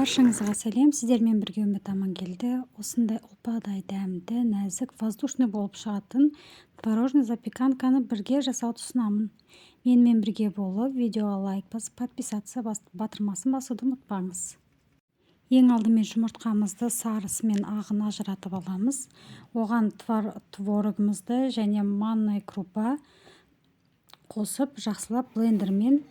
Баршаңызға сәлем, сіздермен бірге Үміт Амангелді. Осындай ұлпадай дәмді, нәзік, воздушный болып шығатын творожный запеканканы бірге жасауды ұсынамын. Менімен бірге болып, видеоға лайк басып, подписаться батырмасын басуды ұмытпаңыз. Ең алдымен жұмыртқамызды сарысы мен ағын ажыратып аламыз. Оған творогымызды және манная крупа қосып, жақсылап блендермен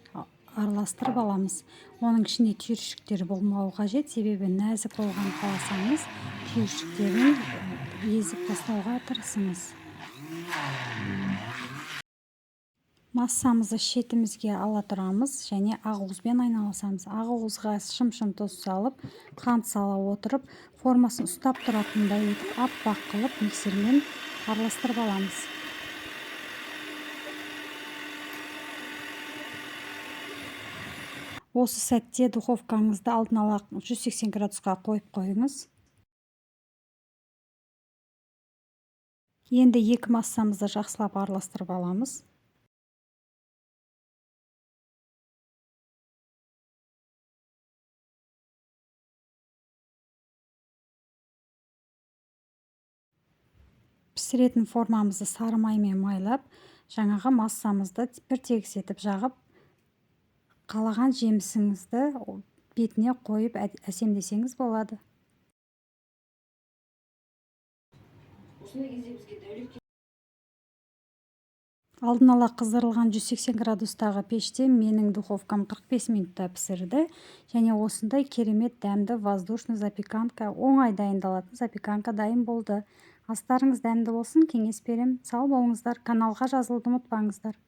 араластырып аламыз. Оның ішінде түйіршіктер болмауы қажет, себебі нәзік болған қаласаңыз, түйіршіктерін езіп тастауға тырысыңыз. Массамызды шетімізге ала тұрамыз және ақуызбен айналысамыз. Ақуызға шым-шым тұз салып, қант сала отырып, формасын ұстап тұратындай етіп аппақ қылып миксермен араластырып аламыз. Осы сәтте духовкаңызды алдын ала 180 градусқа қойып қойыңыз. Енді екі массамызды жақсылап араластырып аламыз. Пісіретін формамызды сары маймен майлап, жаңағы массамызды бір тегіс етіп жағып, қалаған жемісіңізді бетіне қойып әсемдесеңіз болады. Алдын ала қыздырылған 180 градустағы пеште менің духовкам 45 минутта пісірді. Және осындай керемет дәмді воздушный запеканка, оңай дайындалатын запеканка дайын болды. Астарыңыз дәмді болсын, кеңес берем. Сау болыңыздар, каналға жазылуды ұмытпаңыздар.